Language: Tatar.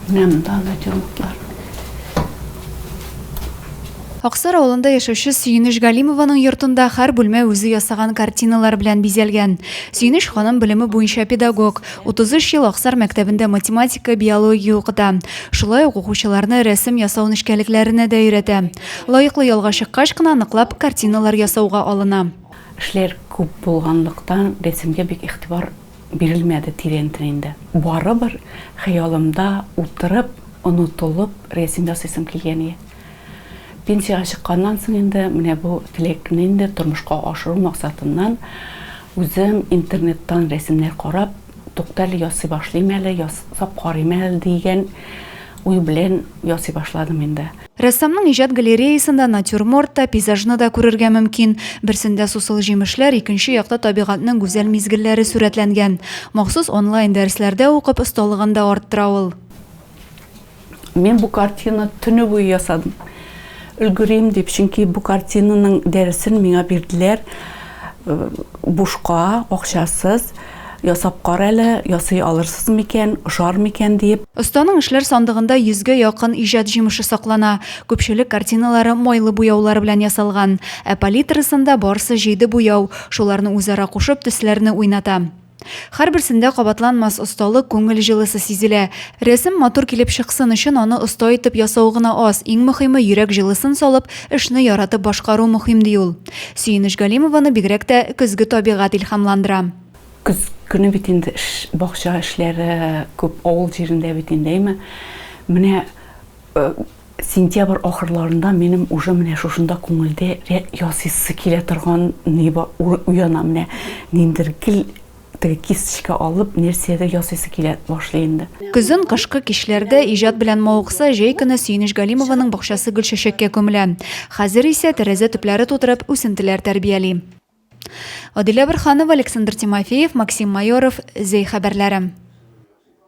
Менә монда натюрмортлар. Аксар авылында яшәүче Сөенеч Галимованың йортында һәр бүлмә үзе ясаган картиналар белән бизәлгән. Сөенеч ханым белеме буенча педагог. 33 ел Аксар мәктәбендә математика, биология укыта. Шулай ук укучыларны рәсем ясау нечкәлекләренә дә өйрәтә. Лаеклы ялга чыккач кына ныклап картиналар ясауга алына. Эшләр күп булганлыктан, рәсемгә бик игътибар бирелмәде тирәнтен инде. Барыбер хыялымда утырып, онытылып рәсем ясыйсым килгән ие. Пенсиягә чыкканнан соң инде менә бу теләкне инде тормышка ашыру максатыннан үзем интернеттан рәсемнәр карап, туктале, ясый башлыйм әле, ясап карыйм әле дигән уй белән ясый башладым инде. Рәссамның иҗат галереясында натюрморт та, пейзажны да күрергә мөмкин. Берсендә сусыл җимешләр, икенче якта табигатьнең гүзәл мизгелләре сурәтләнгән. Махсус онлайн дәресләрдә укып, осталыгын да арттыра ул. Мин бу картина төне буе ясадым. Өлгерим дип, чөнки бу картинаның дәресен миңа бирделәр э, бушка, акчасыз. Ясап кар әле, ясый алырсыз микән, ошар микән диеп. Останың эшләр сандыгында йөзгә якын иҗат җимеше саклана. Күпчелек картиналары майлы буяулар белән ясалган. Ә палитрасында барсы җиде буяу. Шуларны үзара кушып, төсләрне уйната. Һәрберсендә кабатланмас осталык, күңел җылысы сизелә. Рәсем матур килеп чыксын өчен аны оста итеп ясау гына аз, иң мөхиме йөрәк җылысын салып, эшне яратып башкару мөхим, ди ул. Сөенеч Галимованы бигрәк тә көзге табигать илһамландыра. Көз көне бит инде эш, бакча эшләре күп авыл җирендә бит инде, әйме? Менә Сентябрь ахырларында минем уже менә шушында күңелдә ясыйсы килә торган ни бар, уяна менә ниндер гел теге кисточка алып нәрсәдер ясыйсы килә башлый инде. Көзен кышкы кичләрдә иҗат белән мавыкса, җәй көне Сөенеч Галимованың бакчасы гөлчәчәккә күмелә. Хәзер исә тәрәзә төпләре тутырып үсентеләр тәрбияли. Адилә Борһанова, Александр Тимофеев, Максим Майоров, Зәй хәбәрләре.